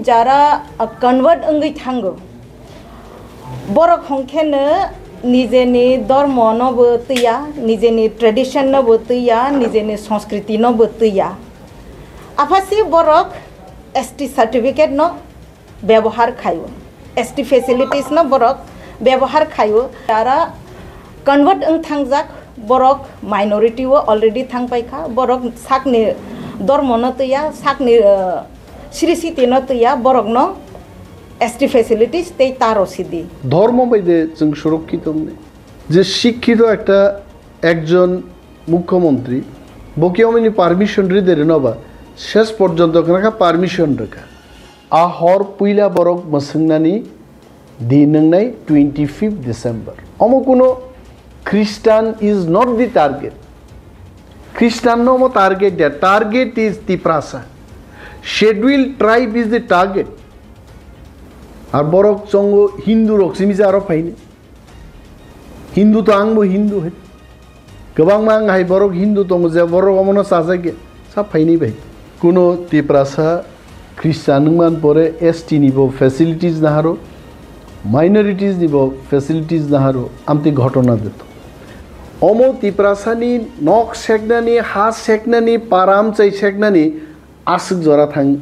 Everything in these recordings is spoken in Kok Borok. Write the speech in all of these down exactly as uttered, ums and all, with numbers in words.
Jara, uh, convert wngwi thango, borok hwnkhe no nijeni dhormo no bo twiya, nijeni tradition no bo twiya, nijeni sanskriti no bo twiya. Aphasi borok S T certificate no bebohar khaio, S T facilities no borok bebohar khaio. Jara convert wng thangjak borok minority o already thang paikha, borok sakni dhormo no twiya, sakni, uh, sri siti no twiya, borok no S T facilities tei taro sidi. ধর্ম বাইদে চুং সুরক্ষিত নি যে শিক্ষিত একটা একজন মুখ্যমন্ত্রী বকিয়মিনি পারমিশন রিদে রে নবা শেষ পর্যন্ত খানাকা পারমিশন রেখা আ হর পুইলা বরক মসংনানি di nwngnai twenty fifth December. Omo kuno Christian is not the target. Christian no omo target dia. Target is Tiprasa. Scheduled tribe is the target. Ar borok chongo Hindu rok simi je aro phaini. Hindu to ang bo Hindu hai. Kwbangma ang hai borok Hindu tongo je borok omono chajak ya. Sa phaini bai. Kuno Tiprasa Christian wngman pore S T ni bo facilities naharo, minorities ni bo facilities naharo, amtwi ghotona de to. Omo Tiprasa ni nok seknani, ha seknani, param chai seknani aswk jora thang.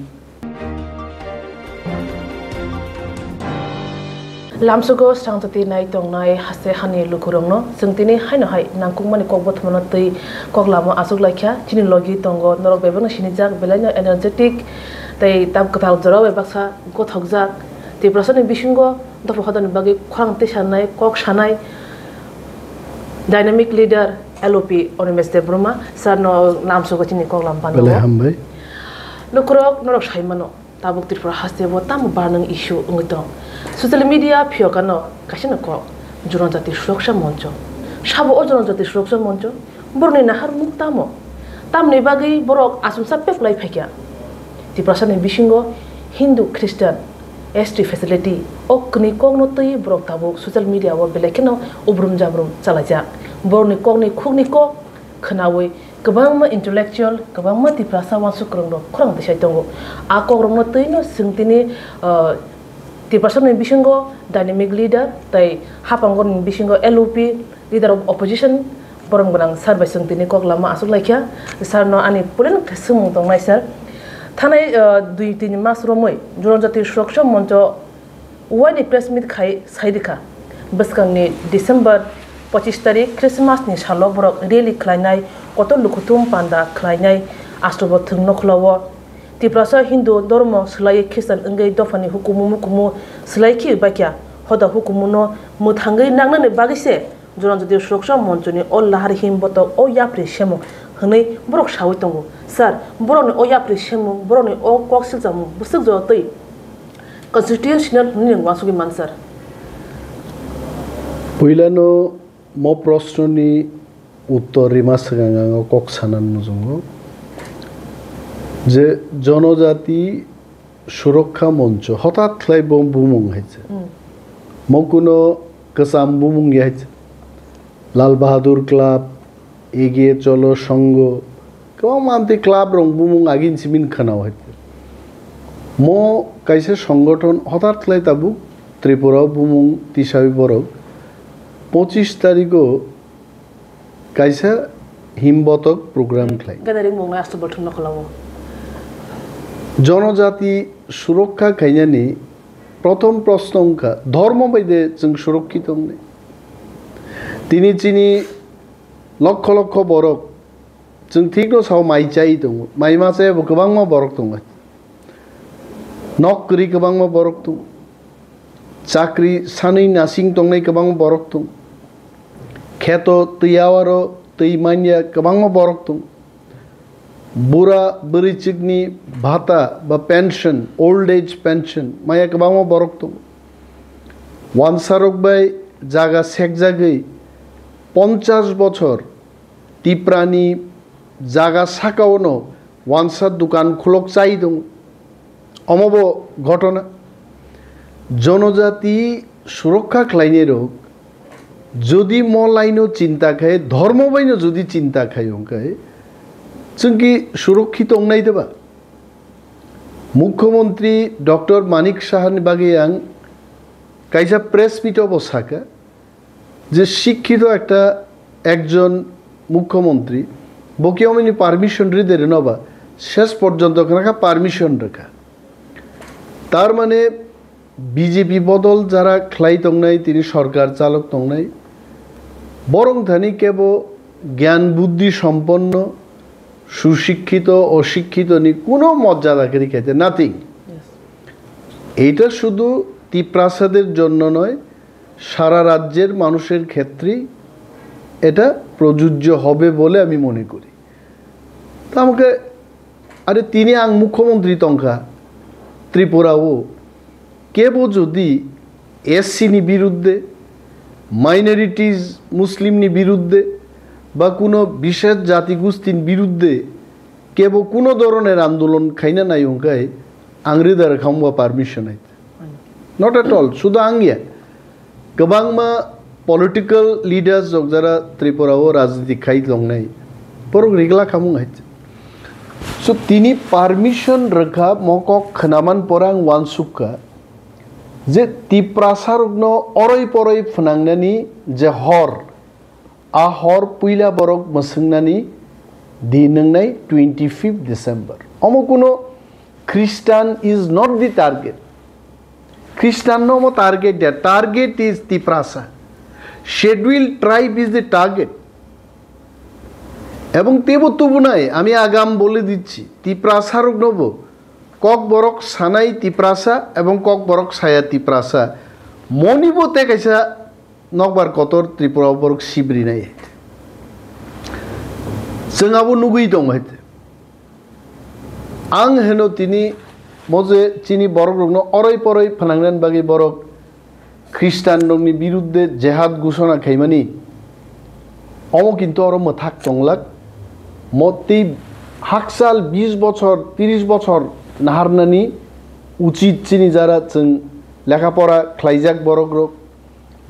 Lamsugo srangjati nai tongnai haste hani lukurokno chwng tini haino hai nangkukmani kok bothomano twi kok lama achuk laikha. Chini logi tongo norok bebakno sinijak, belaino energetic tei tab kwtal jorao bai baksa gothokjak. Tiprasani bisingo dopha hodani bagwi khorang tisanai, kok sanai dynamic leader L O P Animesh Debbarma sir no lamsugo chini kok lama Belai pano. Hambai. Lukurok norok saimano. Tabuk Tripura haste bo tamo barnwng issue wngwi tong. Social media phiyokano kaisa no kok, Jonojati Suroksha Moncho. Sabo o Jonojati Suroksha Moncho? Borokni naharmung tamo? Tamni bagwi borok achomsa pek lai phaikha? Tiprasani bisingo Hindu, Christian, S T facility, o kwnwi kokno twi borok tabuk social media o belai kheno ubrum jabrum chalaijak. Borokni kokni khukni kok khwnawi kwbangma intellectual, kwbangma Tiprasa uansuk kwrwngrok khorang tisai tongo. A kokrokno twino chwng tini, uh, Tiprasani bisingo dynamic leader tei haphangni bisingo L O P, leader of opposition, borom gwnang sir bai chwng tini kok lama achuk laikha. Sir no ani puilani khe swngmung tongnai sir. Thanai, uh, dui tini mas romwi Jonojati Suroksha Moncho Uaini press meet khai sai rikha, bwskangni December pochis tarik Christmas ni salo borok rally khlainai, kotor lukhuthum panda khlainai, Ashtabad thwng nokhlao Tiprasa Hindu dormo swlaiwi Christian wngwi dophani hukumu mukumu swlai khi baikha, hoda hukumuno mwthangwi nangnani bagwi se Jonojati Suroksha Monchoni o lahar him botok o yapri semung hwnwi borok saui tongo. Sir, borokni o yapri semung, borokni o kok silchamung bwswk jora twi constitutional hwnwi nwng uansugwi man, sir? Puilano mo prosnoni uttor rima swkang ang o kok sana muchungo je Jonojati Surokkha Moncho hotat khlai bo bumung hai se. Hmm. Mo kuno kwcham bumung ya hai se. Lal Bahadur Club, Egiye Cholo Songho, kwbangma amtwi club rok bumung agin simin khwnao hai se. Mo kaisa songothon hotat khlai tabuk Tripura o bumung tisawi borok pochis tarikh o kaisa himbotok program khlai. Gathering mung lai Ashtabad thwng nokhlao. Jonojati surokkha khainani prothom prosno wngkha, dhormo bai de chwng surokkito wngnai? Tini chini lokho lokho borok, chwng thikno sao mai chai tongo, mai ma chaya bo kwbangma borok tongo. Nok kwrwi kwbangma borok tongo. Chakri sanwi nasing tongnai kwbangma borok tongo. Kheto twi awaro twi manya kwbangma borok tongo. Bura bwrwichwkni bhata ba pension, old age pension maya kwbangma borok tongo. Wansarok bai jaga sekjagwi ponchash bochor Tiprani jaga sakaono wansa dukan khulok chai tongo. Omo bo ghotona. Jonojati surokkha khlainai rok jodi mo laino chinta khai, dhormo baino jodi chinta khai, hwnkhe chwngki surokkhi tongnai deba? Mukhyamantri Doctor Manik Sahani bagwi ang kaisa press meet o bo sakha je, শিক্ষিত একটা একজন মুখ্যমন্ত্রী, bo khe omoni permission ride rwno ba, শেষ পর্যন্ত khna kha permission rwkha. তার মানে বিজেপি বদল যারা খ্লাই tongnai, tini সরকার চালক tongnai, বরং thani kebo জ্ঞান বুদ্ধি সম্পন্ন, সুশিক্ষিত, অশিক্ষিত ni কোনো মর্যাদা kiri khaite, nothing. এইটা শুধু তিপ্রাসাদের জন্য নয়, সারা রাজ্যের মানুষের ক্ষেত্রেই এটা প্রযোজ্য হবে বলে আমি মনে করি. তা আমাকে, আরে, tini ang মুখ্যমন্ত্রী tongkha Tripura o, kebo jodi S C ni biruddhe, minorities Muslim ni biruddhe ba kuno bishes jati gustin biruddhe kebo kuno doroner andolon khaina nai hwnkhe ang rida rwkha wngba permission hai. Not at all, শুধু ang ya. Kwbangma political leaders rok jara Tripura o rajniti khai tongnai, borok rigla khamung hai. So tini permission rwkha mo kok khnaman pore ang uansukha je Tiprasa rokno oroi poroi phnangnani je hor, a hor puila borok mwswngnani di nwngnai twenty fifth December. Omo kuno Christian is not the target. Christian no mo target, the target is Tiprasa. Scheduled tribe is the target. এবং তেবো তবু নাই, আমি আগাম বলে দিচ্ছি, তিপ্রাসা রোগ নেব, ককবরক সানাই তিপ্রাসা এবং ককবরক সায়া তিপ্রাসা, মনিব তে কাইসা নকবার কতর ত্রিপুরা বরক সিবরি নাই. Chwng abo nugwi tong hai. Ang heno tini mo je chini borok rokno oroi poroi phnangnan bagwi borok Christian rokni biruddhe jehad gusona khaimani, omo kintu oro mwthak tonglak. Mo tei hakchal bis bochor, tris bochor naharnani uchit chini jara chwng lekha pora khlaijak borok rok.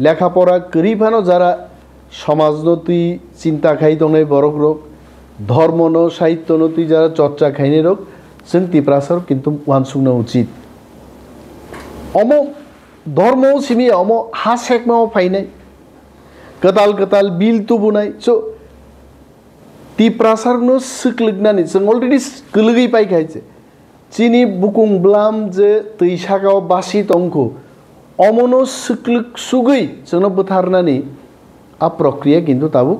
Lekha pora kwrwi phano jara somajno twi chinta khai tongnai borok rok, dhormono, sahityono twi jara chorcha khainai rok, chwng Tiprasa rok kintu uansukna uchit. Omo dhormo simi omo ha sekmao phainai. Kwtal kwtal bill tubunai. So, Tiprasa rokno swkliknani chwng already kwlwgwi paikha hai se. Chini bukung bwlam je twi sakao basi tongkhu, omono swklik sugwi chwngno bwtharnani a prokriya kintu tabuk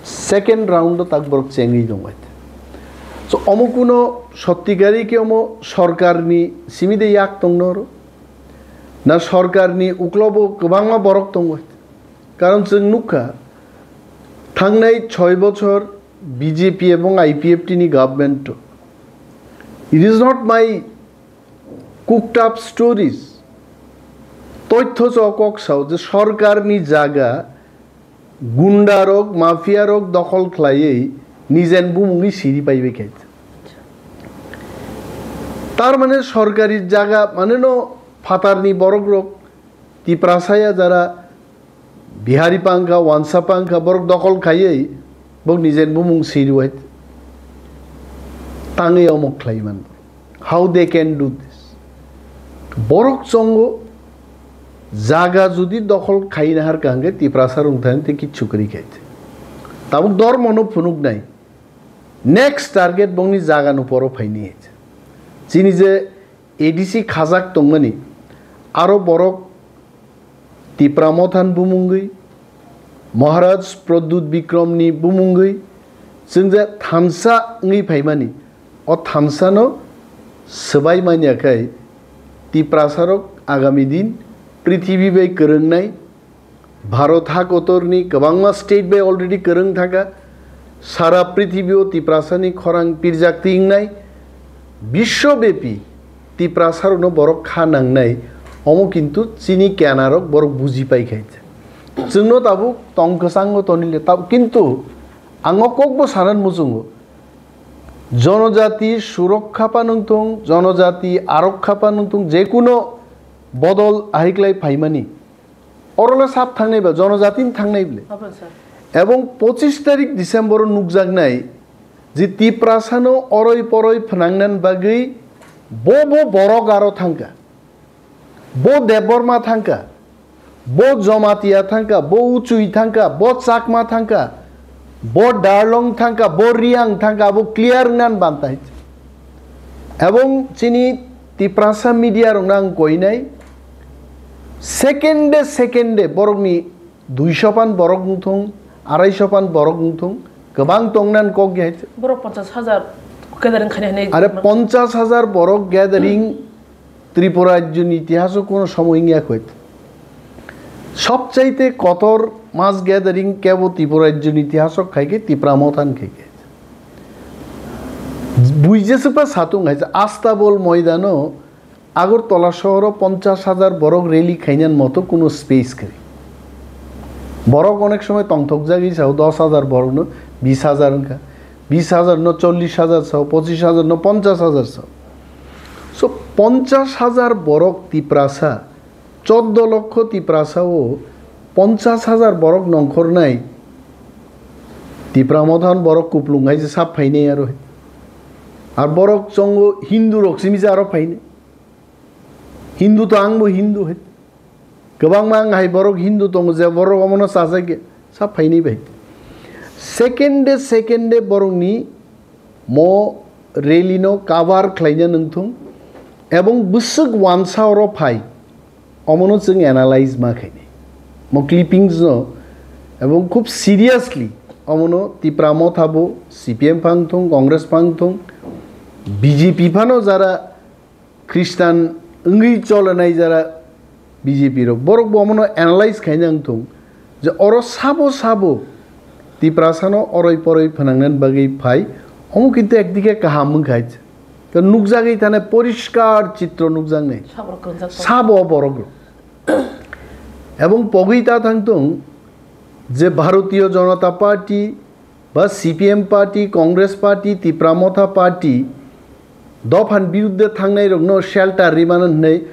second round o tak borok chengwi tongbai. So, omo kuno sotti gari khe omo sorkarni simi de yak tongno oro? Na sorkarni uklobo kwbangma borok tongo? Karon chwng nukha, thangnai choi bochor B J P ebong I P F T ni government o. It is not my cooked up stories. Toitho so kok sao je sorkarni jaga gundarok, mafiarok dokhol khlaiwi nijen bumungwi siri paibai khe. Tar mane sorkari jaga mane no phatarni borokrok Tiprasaya jara Bihari pangkha, Wansa pangkha, borok dokhol khaiwi bok nijen bumung siriwai tangwi omo khlai man. How they can do this? Borok chongo jaga judi dokhol khaina har kahangkhe Tiprasa rungthani tei kichu kwrwi khai. Tabuk dormono phunuknai. Next target bongni jaga no poro phaini. Chini je A D C khajak tongmani, aro borok Tipra Mothan bumungwi, Maharaj Pradyut Bikramni bumungwi, chwng je thansa wngwi phaimani, o thansano swbai manya khai Tiprasarok agami din prithibi bai kwrwngnai, Bharat ha kotorni kwbangma state bai already kwrwng thangkha. Sara prithibio Tiprasani khorang pirjak twi wngnai. Biswobepi Tiprasarokno borok kha nangnai. Omo kintu chini kenarok borok buji pai khai. Chwngno tabuk tong kwchango tonile tab-, kintu ang o kokbo sanan muchungo. Jonojati surokha panwng thung, jonojati arokha panwng thung, jekuno bodol ahiklai phaimani. Oro le sap thangnai ba, jonojati ni thangnai bile. Obo sir. Ebong pochis tarik December o nukjaknai je Tiprasano oroi poroi phnangnan bagwi Bo bo borok aro thangkha. Bo Debbarma thangkha. Bo Jamatia thangkha. Bo Uchui thangkha. Bo Chakma thangkha. Bo Darlong thangkha. Bo Riang thangkha. Abo clear wngnan bantai. Ebong chini Tiprasa media rokno ang koinai. Second day, second day borokni duiso pan borok wngthung, araisho pan borok wngthung, kwbang tongnan kok ya. Borok ponchas hajar gathering khainai hinwi. Are ponchas hajar borok gathering Tripura rajyoni itihaso kono somoy wngya khoi. Sobchaite kotor mass gathering kebo Tripura rajyoni itihaso khaikhe Tipra Mothan khaikhe. Buijesa pa satung hai Astabol moidano Agartala sohoro ponchas hajar borok rally khainan moto kuno space kwrwi. Borok onek somoy tongthok jagwi sao dos hajar borokno bis hajar wngkha, bis hajar no chollish hajar sao, pochish hajar no ponchas hajar sao. So ponchas hajar borok Tiprasa, choddo lokho Tiprasa o ponchas hajar borok nongkhornai Tipra Mothan borok kuplung hai je sap phainai aro. Ar borok chongo Hindu rok simi je aro phainai. Hindu to ang bo Hindu hai. Kwbangma ang hai borok Hindu tongo je borok omono chajak ya. Sa phaini bai. Second day, second day borokni mo rally no cover khlaina nangthung. Ebong bwswk wansa oro phai. Omono chwng analyze ma khaini. Mo clippings no ebong khub seriously omono Tipra Motha bo C P M phang thung, Congress phang thung, B J P phano jara Khristan wngwi cholenai jara B J P rok, borok bo omono analyze khaina wng thung je oro sabo sabo Tiprasano oroi poroi phnangnani bagwi phai, omo kintu ekdike kaham wngkha, nukjagwi thane poriskar chitro nukjaknai. Sabo rok kwrwngjak tongo. Sabo borok rok. Ebong pogwi ta thang thung je Bharatiya Janata Party ba C P M party, Congress party, Tipra Motha party dophani birudde thangnai rokno shelter rimano hinwi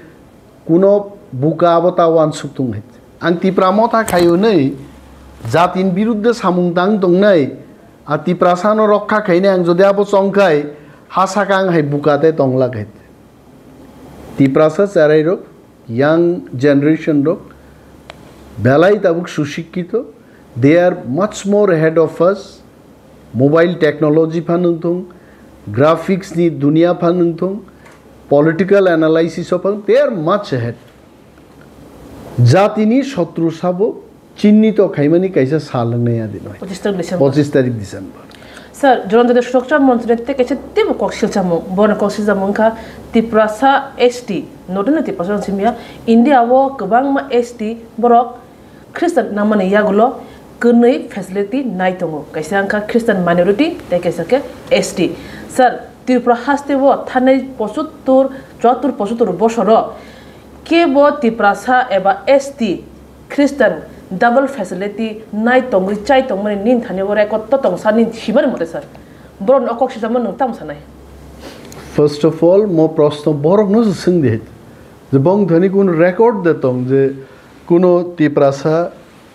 kuno buka abo ta uansuk tong hai. Ang Tipra Motha khai hwnwi jatini birudde samung tang tongnai, a Tiprasano rokha khainai ang jodi abo chongkhai ha saka ang hai buka tei tonglak hai. Tiprasa cherai rok, young generation rok belai tabuk susikkito, they are much more ahead of us. Mobile technology phan wng thung, graphics ni dunia phan wng thung, political analysis o phan, they are much ahead. Jatini sotru sabo chinnito khaimani kaisa sal wngnai adino. Pochis tarik December. Pochis tarik December. Sir, Jonojati Surokcha Monchni tei kaisa teibo kok silchamung. Bono kok silchamung wngkha Tiprasa S T, not only Tiprasa wng simya, India o kwbangma S T borok Christian nangmani yagulo kwnwi facility nai tongo. Kaisa wngkha Christian minority tei kaisa khe S T. Sir, Tripura haste o thanai pochottor, chuattor pochottor bosoro kebo Tiprasa eba S T Christian double facility nai tongwi chai tongmani nini thani o record to tong sa nini himani mote sir. Borok no kok sijamo nwng tamo sanai? First of all, mo proshno borok no se swng di. Je bong thani kun record de tong je kuno Tiprasa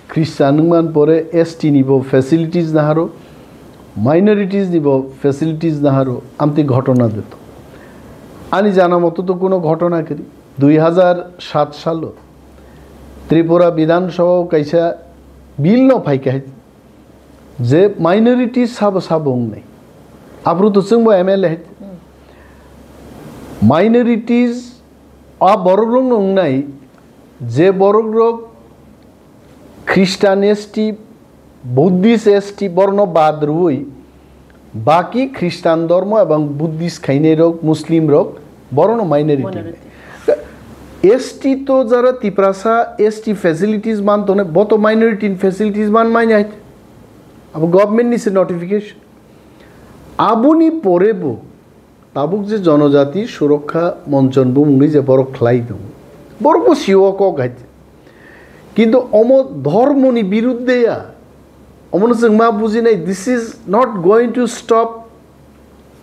Christian wngman pore S T ni bo facilities naharo, minorities ni bo facilities naharo, amtwi ghotona de tong. Ani jana moto to kuno ghotona kwrwi. Dui hazar sat salo Tripura Bidhan Sabha o kaisa bill no phaikha je minorities sabo sabo wngnai. Aphuru to chwngbo M L A hai. Minorities a borok rok no wngnai je borok rok Christian S T, Buddhist S T borno bad rwui baki Christian dormo ebang Buddhist khainai rok, Muslim rok, borno minority. Minority. S T to jara Tiprasa S T facilities man tone, bo to minority facilities man mai nai. Abo government ni se notification. Aboni pore bo Tabuk je Jonojati Surokha Monchon bumungni je borok khlai tongo, borok bo sio kok hai. Kintu omo dhormoni birudde ya. Omono chwng ma bujinai, this is not going to stop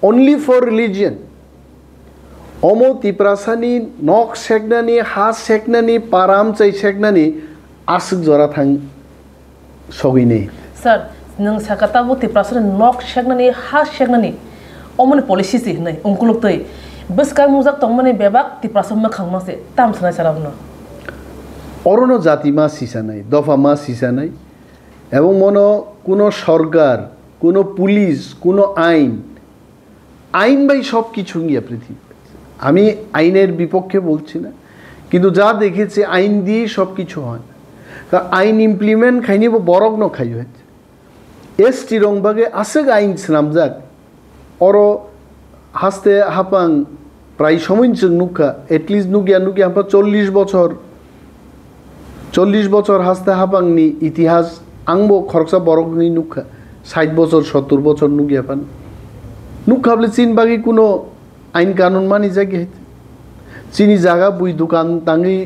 only for religion. Omo Tiprasani nok seknani, ha seknani, param chai seknani aswk jora thang sogwi ni. Sir, nwng saka tabuk Tiprasani nok seknani, ha seknani, omoni policy si hinwi ungkuluk twi. Bwskang nukjak tongmani bebak Tiprasa mwkhang ma se tam sanai sara hwno. Orono jati ma sisanai, dopha ma sisanai, ebong mono kuno sorkar, kuno police, kuno ain, আইন বাই সব কিছু নিয়ে পৃথিবী। আমি আইনের বিপক্ষে বলছি না, কিন্তু যা দেখেছি আইন দিয়েই সব কিছু হয় না। কারণ আইন ইমপ্লিমেন্ট খাইনি বো বরক ন খাই হয়েছে। এসটি রং বাগে আসে আইন স্নামজাক। অরো হাসতে হাপাং প্রায় সময় চোখ নুখা, এটলিস্ট নুকিয়া নুকিয়া হাপা চল্লিশ বছর চল্লিশ বছর haste hapangni itihas ang bo khoroksa borokni nukha, sait bochor, sottor bochor nukya phano. Nukha bole chini bagwi kuno ain kanun manijak ya. Chini jaga bui dukan tangwi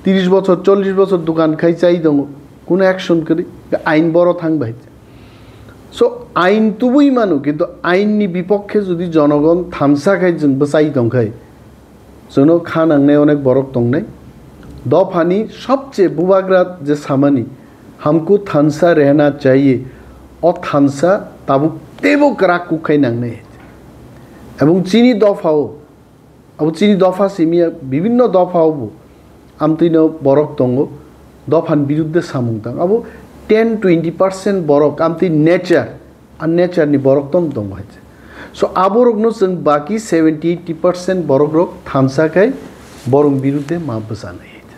tiris bochor, chollish bochor dukan khai chai tongo, kuno action kwrwi, ain boro thang bai. So ain tubui mano, kintu ainni bipokhe jodi jonogon thansa khai chwng bwchai tongkhai, chwngno kha nangnai onek borok tongnai. Dophani sobche bubagra je samani, "Hamko thansa rehna chahiye," o thansa tabuk teibo kwrak kuk khai nangnai. Ebong chini dophao, abo chini dopha simiya bibinno dophao bo amtwino borok tongo, dophani birudde samung tang. Abo ten twenty percent borok amtwi nature, a nature ni borok tong tongo hai se. So aborokno chwng baki seventy eighty percent borok rok thansa khai borok birudde ma bwchanai hai se.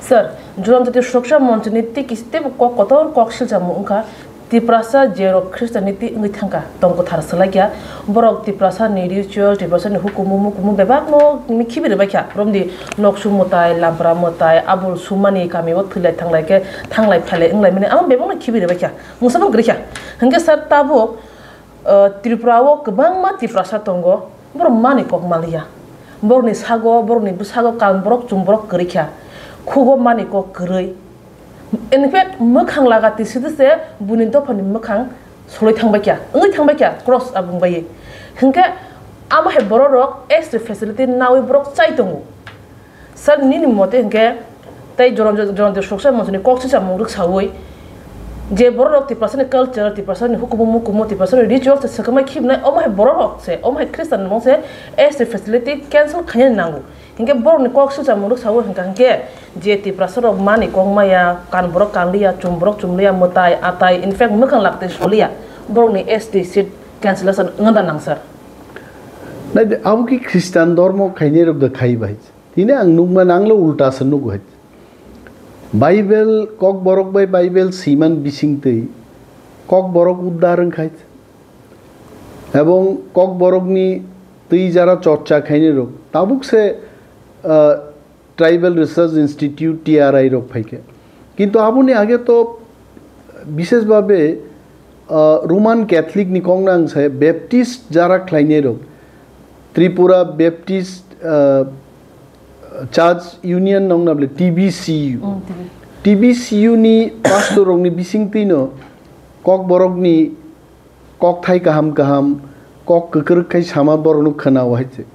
Sir, Jurong Jati Suroksha Monchni tei kis-, tei kok kotor kok silchamo wngkha, Tiprasa jerok Khristian ni twi wngwi thangkha, tong kwthar swlaikha, borok Tiprasa ni ritual, Tiprasa ni hukumu mukumu bebakno khibi rwbaikha, romdi noksu mwtai, lampra mwtai, abul sumani kami o thwilai thanglai khe thanglai phailai wnglaimani amo bebakno khibi rwbaikha. Mungsa bo kwrwi kha. Hinkhe sir, tabuk, uh, Tripura o kwbangma Tiprasa tongo, borok mani kok maliya. Borokni sago, borokni bwsago kan borok chum borok kwrwi kha. Khugo mani kok kwrwi. In fact, mwkhang laga tisidi se buini dophani mwkhang soloi thangbai kha, wngwi thangbai kha, cross abung bai. Hinkhe amo hai borok rok S T facility nawi borok chai tongo. Sir, nini mote hinkhe tei Joron-, Joronjit Suroksha Monchni kok sisamung rwksawi je borok rok Tiprasani culture, Tiprasani hukumu mukumu, Tiprasani ritual se swkangma khibnai, omo hai borok rok se, omo hai Christian rok se S T facility cancel khaina nango. Hinkhe borokni kok sisamung rwksawi hinkha hinkhe je Tiprasa rok mani kok maya, kan borok kanliya, chum borok chumliya, mwtai, atai, in fact, mwkhang laktwi soliya, borokni S T seat cancellation wngna nang sir. Naidi, abo ki Christian dormo khainai rok da khai bai. Tini ang nukma nanglo ulta se nugo hai. Bible, Kokborok bai Bible siman bisingtwi Kokborok uddar wngkhai. Ebong Kokborokni twi jara chorcha khainai rok tabuk se, ah, Tribal Research Institute, T R I rok phaikha. Kintu aboni age to bishesh bhabe, ah, Roman Catholic ni kok nang sai Baptist jara khlainai rok, Tripura Baptist, ah, Church Union nong na bole T B C U. Mm, T B C U. T B C U ni pastor rok ni bising twi no Kokborok ni kokthai kaham kaham, kok kwkrwk khai sama borok no khwna o hai se.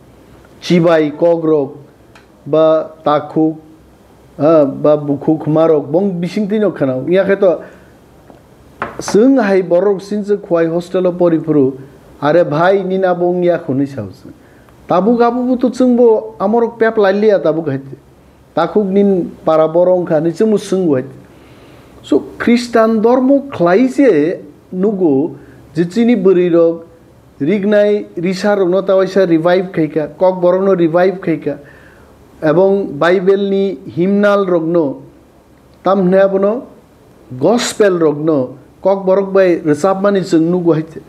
Chibai kok rok ba takhuk, ah, ba bukhuk huma rok bong bising twi no khwna o. Wngya khe to chwng hai borok sing se Khowai hostel o pori phuru, "Are bhai, nini abo wngya," hwnwi sa o chwng. Tabuk abo bo to chwng bo amorok pep lai liya tabuk hai. Takhuk nin para boro wngkha ni chwngbo swngwi. So, Khristan dormo khlai se nugo je chini bwrwi rok rignai risa rokno tawaisa revive khaikha, Kokborokno revive khaikha, ebong Bible ni hymnal rokno, tam hwnwi abono Gospel rokno Kokborok bai rwchapmani chwng nugo hai se.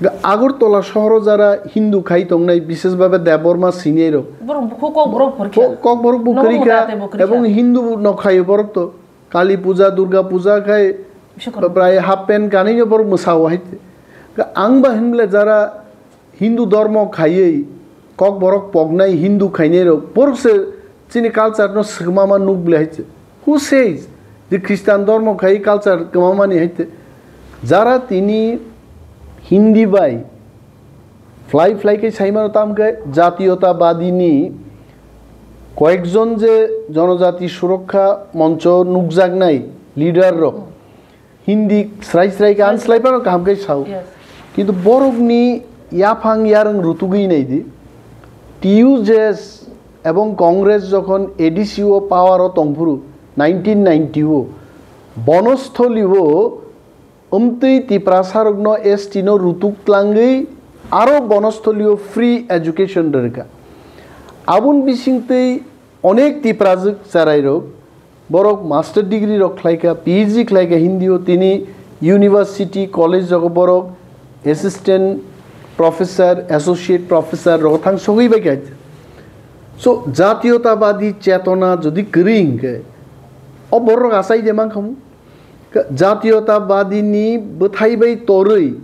Ga-, Agartala sohoro jara Hindu khai tongnai, bishesh bhabe Debbarma sinai rok. Borok bukhuk Kokborok pori kha. Ko-, Kokborok bo Nogo kwrwi mura kha, tei bo kwrwi kha. Ebong Hindu no khaio borok to. Kali puja, Durga puja khai Bishwakarma. Prai half pant kanwi no borok mwsao hai se. Ga-, ang ba hinble jara Hindu dormo khaiwi Kokborok poknai Hindu khainai rok borok se chini culture no swkma ma nuk bwle hai se. Who says je Khristan dormo khai culture kwmamani hai te? Jara tini Hindi bai fly fly khe saimano tam khe jatiyotabadi ni koyekjon je jonojati surokha moncho nukjaknai leader rok, Hindi srai srai khe ang slai phano kaham khe sao. Yes. Kintu borokni yaphang yarwng rutugwi naidi. T U J S ebong Congress jokhon A D C o power o tongphuru nineteen ninety o, Bonostholi o wngtwi Tiprasarokno S T no rutuk tlangwi aro Bonostholi o free education rwrwkha. Aboni bisingtwi onek Tiprajwk charairok borok master degree rok khlaikha, P H D khlaikha Hindi o, tini university, college rogo borok assistant professor, associate professor rogo thang sogwi baikha. So, jatiyotabadi chetona jodi kwrwi hinkhe, o borok achai de mankhamu. Jatiyotabadi ni bwthai bai torwi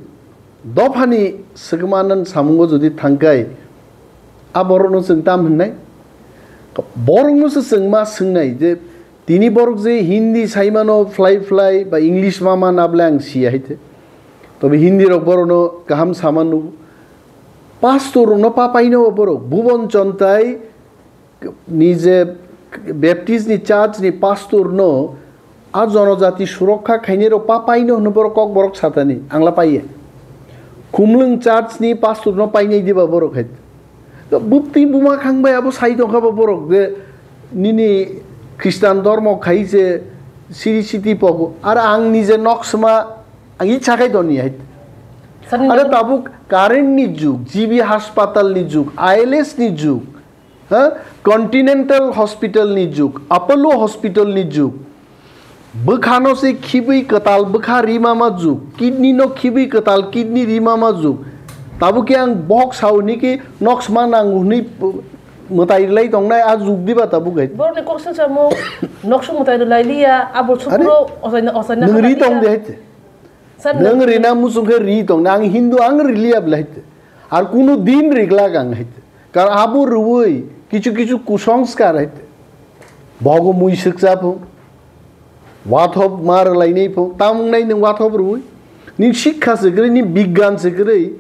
dophani swkmano samungo jodi thangkhai, a borokno chwng tam hwnnai? Borokno se chwng ma swngnai je tini borok je Hindi saimano phlai phlai ba English ma ma nable ang siya haite. Tobe Hindi rok borokno kaham sama nugo. Pastor rokno papaino borok, Bhuban Chontai ni je Baptist ni church ni pastor no a jonojati surokha khainai rok papaino hwnwi borok kok borok satani angla paiya. Khumlwng church ni pastor no painai diba borok hai. Bupti buma khang bai abo sai tongkha bo borok je nini Christian dormo khai je siri siti pogo. Ar ang nije nok sma ang icha khai doni hai. Sani Are nang- tabuk current ni jug, G B hospital ni jug, I L S ni jug, ha? Continental Hospital ni jug, Apollo Hospital ni jug. Bwkhano se khibwi kwtal bwkha rima ma jug, kidney no khibwi kwtal kidney rima ma jug. Tabuk ke ang bohok sao ni ki nok sma nang hwnwi mwtai rwlai tongnai a jug diba tabuk hai. Borok ni kok sing samo nok sung mwtai rwlai liya, abo Are? Sukuro osaina osaina Nwng ri tong de hai. Sir, Nwng nwng- rina muchung khe ri tong, ang Hindu ang riliya bla hai te. Ar kunu din riglak ang hai te. Kar abo rwui kichu kichu kusongskar hai te. Bogo mui swkcha pho. Wathop mar lainai pho. Tamung nai nwng wathop rwui. Nini sikha se kwrwi, nini bigyan se kwrwi,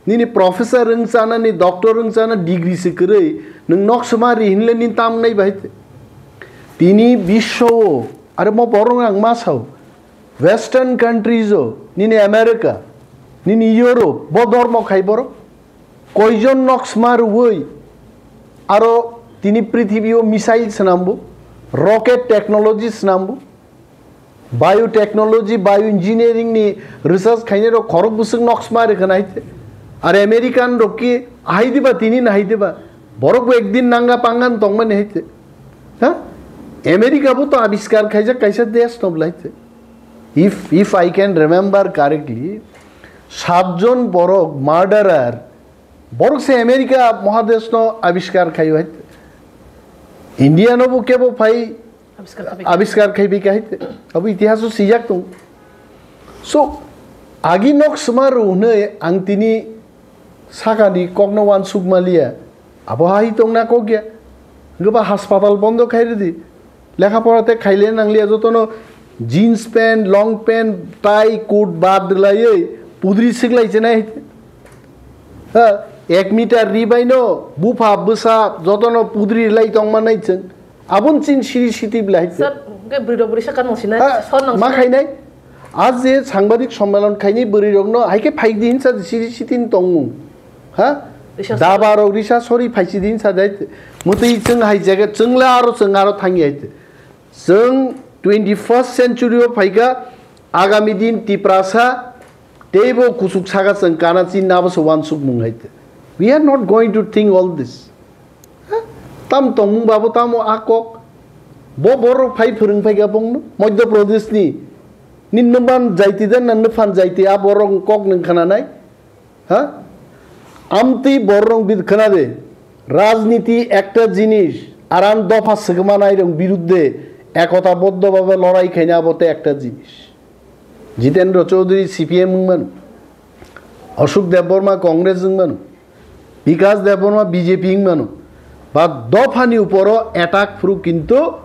nini professor wng chana, nini doctor wng chana, degree se kwrwi. Nwng nok sma ri hinle nini tamung nai bahai te. Tini biswo, are mo borong ang ma sao. Western countries o, nini America, nini Europe, bo dormo khai borok. Koijon nok sma rwui, aro tini prithibi o missile swnambo, rocket technology swnambo, biotechnology, bioengineering ni research khainai rok khorok bwswk nok sma rwkha nai te. Ar American rok ki ahai diba tini nahai diba, borok bo ekdin nanga pangan tongmani hai te. Ha? America bo to abiskar khaijak kaisa desh no bwlai te. If, if I can remember correctly, satjon borok murderer, borok se America mohadesh no abiskar khai hai. India no bo kebo phai Abiskar khai abiskar khai bika hai. Abo itihas o sijak tong. So, agi nok sma rw hwnwi ang tini sakani kokno wansuk maliya. Abo hai tongna kok ya. Goba hospital bondo khai rwdi. Lekha pora te khaile nangliya jotono jeans pant, long pant, tie, coat bad rwlaiwi pudri siklai chenai. Ha, ek meter ri baino bupha bwsa jotono pudri rwlai tongmanai chwng. Abon chin siri siti bwlai hai. Sir, ke bwrwi rok bwrwi sakha nang sinai, Ha, sor nang ma sinai. Khainai? A je sangbadik sommelon khainai bwrwi rokno hai khe phai di hinsa siri siti ni tongmung. Ha? Risa sori. Daba rok risa sori phai si di hinsa dai. Mutwi chwng hai jaga chwng le aro chwng aro thang yai. Chwng twenty first century o phaikha, agami din Tiprasa teibo kuchuk saka chwng kana chin abo se wansuk mung hai. We are not going to think all this. Ha? Tam tongmung babo tamo a kok. Bo borok phai phwrwng phai ka bongno. Madhya Pradesh ni. Ni nwng ban jaiti den na nwphan jaiti a borok kok nwng khna nai. Ha? Amtwi borok bid khna de. Rajniti ekta jinis. Aran dopha swkma nai rong birudde. Ekota boddo bhabe lorai khaina abo te ekta jinis. Jitendra Chaudhary C P M wng mano. Ashok Debbarma Congress wng mano. Bikash Debbarma B J P wng mano. Ba dophani uporo attack phuru kintu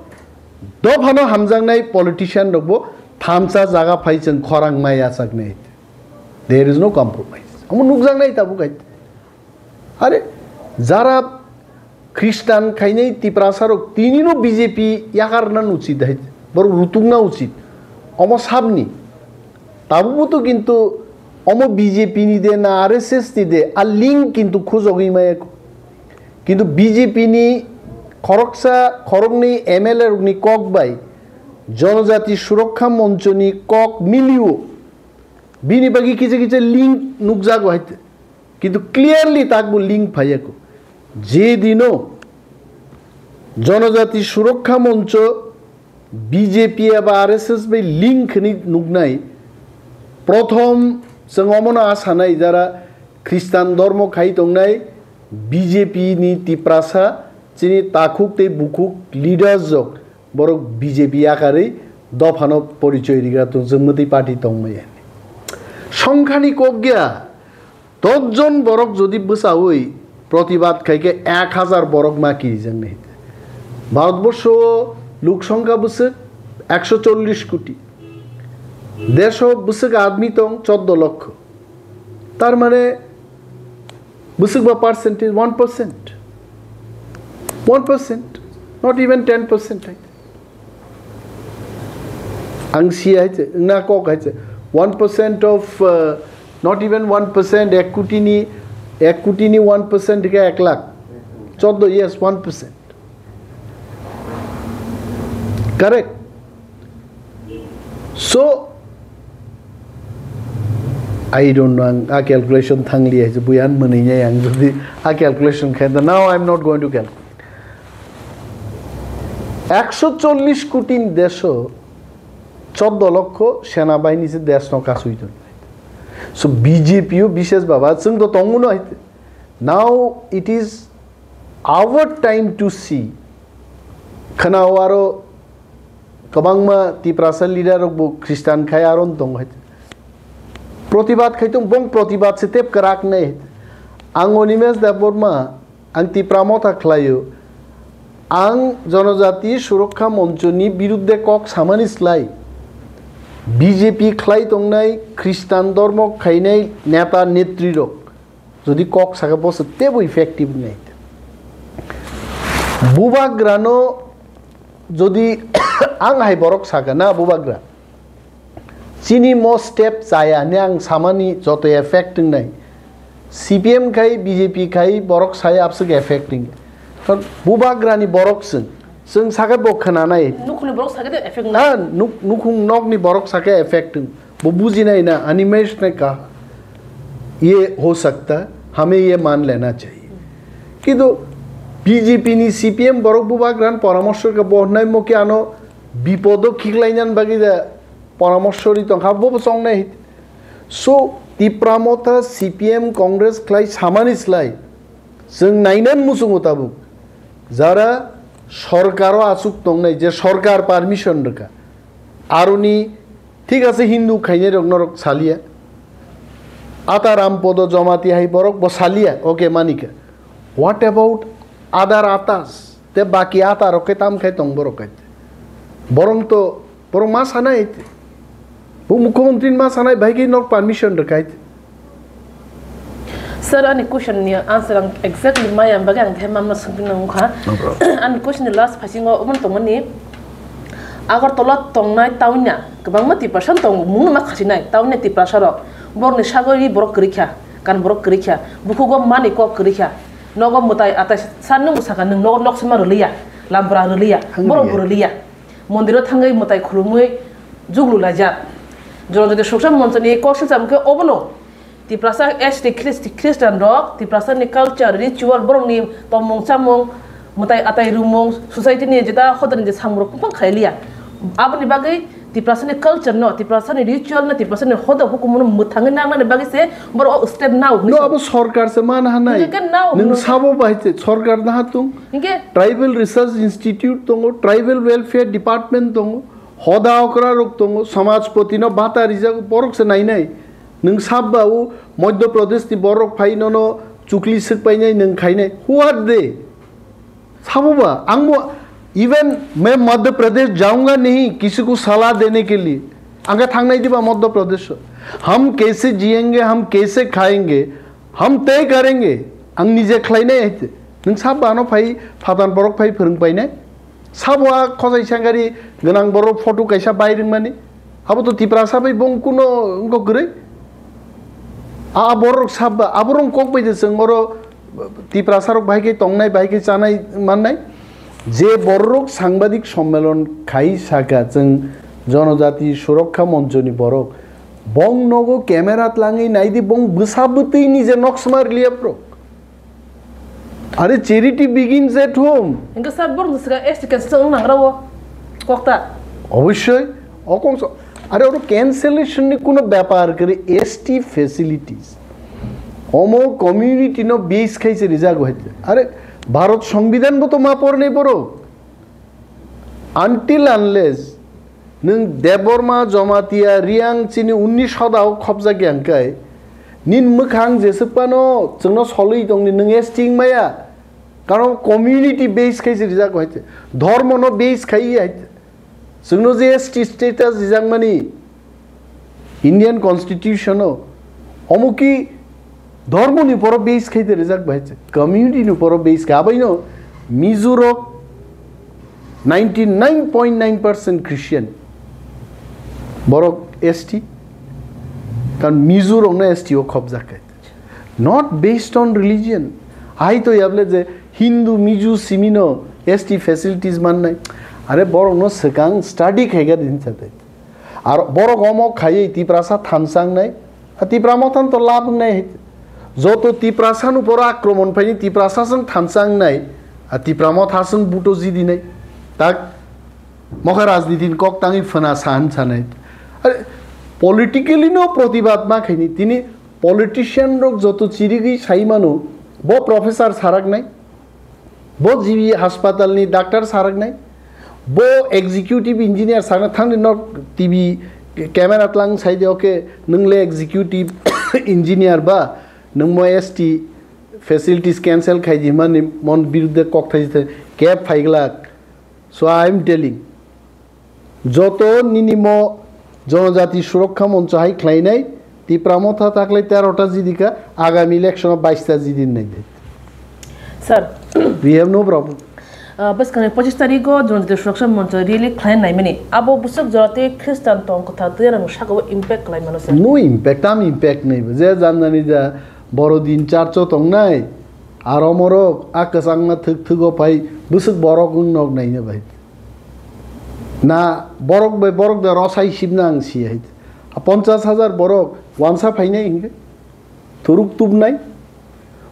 dophano hamjaknai politician rokbo thamsa jaga phai chwng khorang mai achaknai. There is no compromise. Omo nukjaknai tabuk hai. Are jara Khristan khainai Tiprasa rok tini no B J P yakarna uchit hai, borok rutukna uchit. Omo sabni. Tabuk bo to kintu omo B J P ni de na R S S ni de, a link kintu khujogwi maya ko. Kintu B J P ni khoroksa khoroknwi M L A rokni kok bai Jonojati Surokha Moncho ni kok milio. Bini bagwi kisa kisa link nukjago hai te. Kintu clearly takbo link phaiya ko. Je dino Jonojati Surokha Moncho B J P eba R S S bai link hwnwi nuknai. Prothom chwng omono a sanai jara Khristan dormo khai tongnai B J P ni Tiprasa chini takhuk tei bukhuk leaders rok borok B J P yakarwi dophano porichoi rigra tong chwng mwtwi party tongmaya. Songkhani kok gya. Dosh jon borok jodi bwchaui protibad khai khe ek hazar borok ma kirijak nai. Bharatborsho o luk songkha bwswk ekso chollish koti. Desho bwswk admi tong choddo lokho. Tar mane bwswk ba percentage one percent. One percent, not even ten percent. Ang si hai se, na kok hai se. One percent of, uh, not even one percent, ek koti ni, ek koti ni one percent ke ek lakh. Choddo, yes, one percent. Correct? So, I don't know, ang a calculation thangli hai se, buyan mwnwi nai ang jodi a calculation khai, now I'm not going to calculate. Ekso chollish koti ni desho choddo lokho sena bahini se desno kasui tongnai. So B J P o bishes baba chwng to tongo no hai te. Now it is our time to see. Khwnao aro kwbangma Tiprasa leader rok bo Christian khai aro tong hai. Protibad khai tong bong protibad se tep kwrak nai. Ang Animesh Debbarma ang Tipra Motha khlaio. Ang Jonojati Surokha Moncho ni birudde kok samani slai B J P khlai tongnai Christian dormo khainai neta netri rok. Jodi kok saka bo se tebo effective nai. Bubagrano jodi ang hai borok saka na bubagra. Chini mo step chaya ne ang samani joto effect wngnai. C P M khai B J P khai borok sai abswk effect wng. Bubagrani borok chwng. Chwng saka bo khwnanai. Nukhungni borok saka de effect wng. Na nuk-, nukhung nokni borok saka effect wng. Bo bujinai na, animesh ne kaha, ye ho sakta, hame ye man lena chahiye. Kintu B J P ni C P M borok bubagrani poramorso ka bo hnai mo ki ano bipodo khiklainan bagwi da poramorso ri tongkha, bo bo chongnai. So, Tipra Motha, C P M, Congress khlai samani slai, chwng nainan muchungo tabuk. Jara sorkaro achuk tongnai, je sorkar permission rwkha. Aroni Thik ase, Hindu khainai rok norok salia. Ata Rampodo Jomati hai borok bo salia, okay, manika. What about other atas? Te baki ata rok khe tam khai tong borok khai. Borong to, borok ma sanai. Bo mukhyamantri ma sanai, bai khe nok permission rwkhai. Sir, ani question ni answer ang exactly maya, ang bagwi ang khe mamno swngwi nang wngkha. No problem. Ani question ni last phasingo omo tongmani, Agartala tongnai Taunya, kwbangma Tiprasa tongo, mungno ma khasinai Taunya Tiprasa rok. Borokni sagwi borok kwrwi kha, kan borok kwrwi kha, bukhugo mani kok kwrwi kha. Nogo mwtai atai san nung saka, nwng nogo nok sama rwliya, lampra rwliya, borok bo rwliya. Mondiro thangwi mwtai khulumwi juglu laijak. Jonojati Suksa Monchoni kok silsa hwnkhe obono Tiprasa S T Christ-, Christian rok, Tiprasa ni culture, ritual, borok ni tongmung chamung, mwtai atai rumung, society ni jeta hodani je samung rok buphang khailiya. Aboni bagwi Tiprasa ni culture no, Tiprasa ni ritual no, Tiprasa ni hoda hukumu no mwthangwi nangnani bagwi se borok o step nao hinwi No, sabo. Abo sorkar se mana hanai. Hingke nao Nwng hinwi sabo bai se sorkar na hatung. Hingke Tribal Research Institute tongo, Tribal Welfare Department tongo, hoda okra rok tongo, samajpoti no bata rijak borok se nainai. Nwng sabba o Madhya Pradesh ni borok phai nono chukli swk painai nwng khainai. Who are they? Sabo ba, ang bo, even मैं मध्य प्रदेश जाऊंगा नहीं किसी को सलाह देने के लिए. Ang khe thangnai diba Madhya Pradesh? हम कैसे जिएंगे, हम कैसे खाएंगे, हम तय करेंगे. Ang nije khlainai hai te. Nwng sabo ano phai, phatar borok phai phwrwng painai. Sabo a khosai sengari gwnang borok photo kaisa bai rwngmani. Abo to Tiprasa bai bong kuno wngkok kwrwi. A, a borok sabo, aborok kok bai de chwng oro Tiprasarok bahai khe tongnai, bahai khe chanai mannai. Je bororok sangbadik sommelon khai saka chwng Jonojati Surokha Monchoni borok, bong nogo camera tlangwi naidi, bong bwsa bwtwini je nok sma riliyaprok. Are charity begins at home. Hingke sir, borok ni sika S T cancel wng nangra o kokta. Obviously, o kongso, are oro cancellation ni kuno bepar kare S T facilities. Omo community no base khai se rijak hai. Are Bharat Songbidan bo to ma pornai borok. Until unless nwng Debbarma, Jamatia, Riang chini unni soda o khobjak ya hwnkhe, nin mwkhang jeswk phano chwngno solwi tongdi, nwng S T wng maya. Karon community base khai se rijak hai. Dhormo no base khai hai. Chwngno je S T status rijakmani Indian Constitution o, omo ki dhormo ni poro base khai de rijak bai, community ni poro base khai. Abaino Mizo rok ninety nine point nine percent Christian, borok S T, karon Mizo rok no S T o khobjak khai. Not based on religion. Hai to yable je Hindu, Mizo, simino S T facilities mannai. Are borok no swkang study khai ga din chate. Ar borok omo khaiwi Tiprasa thansa wngnai, a Tipra Motha no to lab wngnai hai. Joto Tiprasa no poro akromon phaini Tiprasa swng thansa wngnai, a Tipra Motha swng buto jidinai. Tak mokha rajniti ni kok tangwi phwna sahan sanai. Are politically no protibad ma khaini, tini politician rok joto chirigwi sai mano, bo professor saraknai, bo G B haspatal ni doctor saraknai, bo executive engineer sakna thangni nok T V camera tlang sai de, okay, nwng le executive engineer ba, nwng mo S T facilities cancel khai di mani mon birudde kok thai kep phaiglak. So I am telling, joto nini mo Jonojati Surokha Moncho hai khlainai, Tipra Motha taklai tero ta jidika, agami election o bais ta jidi nai de. Sir. We have no problem. Ah, bwskangni pochis tarikh o Jonojati Surokha Moncho rally khlai naimani. Abo bwswk jora tei Khristan tong kwthar tei rang saka o impact khlai mano sir. No impact, tam impact nai bo. Je janani ja boro din church o tongnai, aro morok a kwchangma thwk thwk o phai bwswk borok wng nok naina bai. Na borok bai borok da rosai sibna ang si hai. A ponchas hajar borok wansa phainai hingke. Thuruk tubnai.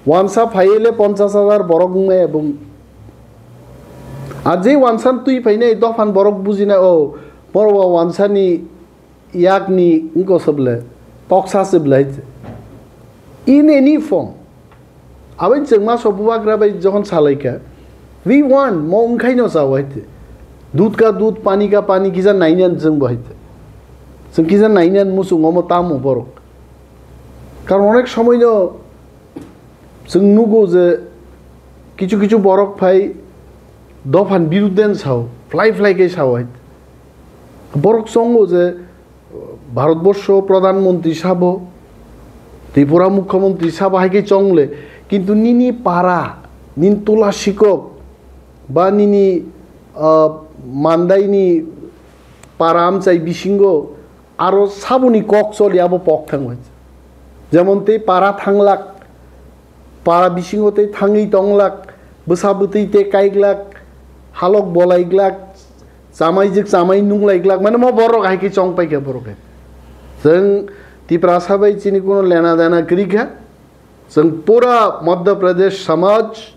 Wansa phaile ponchas hajar borok wngnai ebong. A je wansan twi phainai dophan borok bujinai o borok wansani yakni wngkha se bwle, toksa se bwle hai se. In any form, aboni chwngma so bubagra bai jokhon salaikha, we want, mo wngkhaino chao hai se. Dudh ka dudh, pani ka pani, kisa nainani chwngbo hai se. Chwng kisa nainani muchungo omo tamo borok. Karon onek somoino chwng nugo je kichu kichu borok phai dophani birudde no sao, phlai phlai khe sao hai. Borok chongo je Bharatborsho Pradhan Mantri sabo, Tripura Mukhyamantri sabo hai khe chongle, kintu nini para, nini tola sikok, ba nini, ah, mandaini para amchai bisingo aro saboni kok choli abo pok thangwi. Jemon tei para thanglak, para bisingo tei thangwi tonglak, bwsa bwtwi tei kaiglak, halok bolaiglak, chamaijwk chamai nunglaiglak, mane mo borok hai khe chong paikha borok hai. Chwng Tiprasa bai chini kuno lena dena kwrwi kha. Chwng pura Madhya Pradesh samaj,